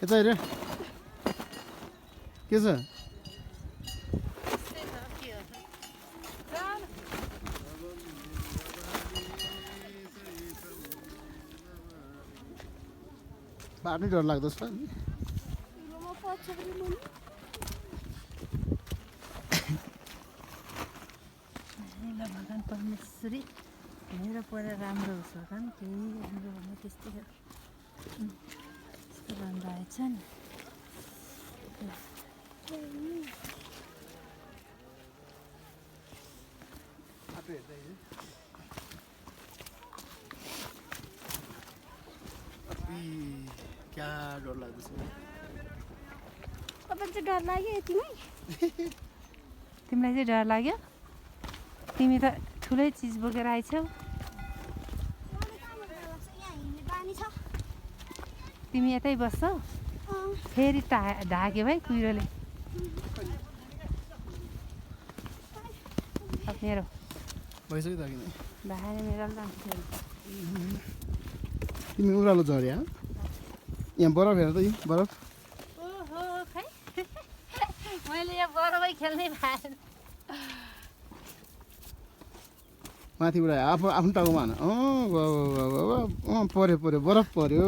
यता हेर के छ बाटो डर लाग्दो छ भगवान् परमेश्वरी मेरो पर राम्रो होस् भगवान् केही राम्रो भने त्यस्तै यस्तो राम्रो आएछ नि क्या डर लाग्दो छ तपाईँ चाहिँ डर लाग्यो यतिमै तिमीलाई चाहिँ डर लाग्यो तिमी त ठुलै चिज बोकेर आइछौ तिमी यतै बस्छौ फेरि ढाक्यो भाइ कुहिरोले मेरो भइसक्यो त किन भाइ मेरो तिमी उरालो झर्या यहाँ बरफ हेर त यी बरफ ओहो खै मैले यहाँ बरफै खेल्नै पाएन माथि उडा आफ्नो टाउकोमा हान पर्यो बरफ पर्यो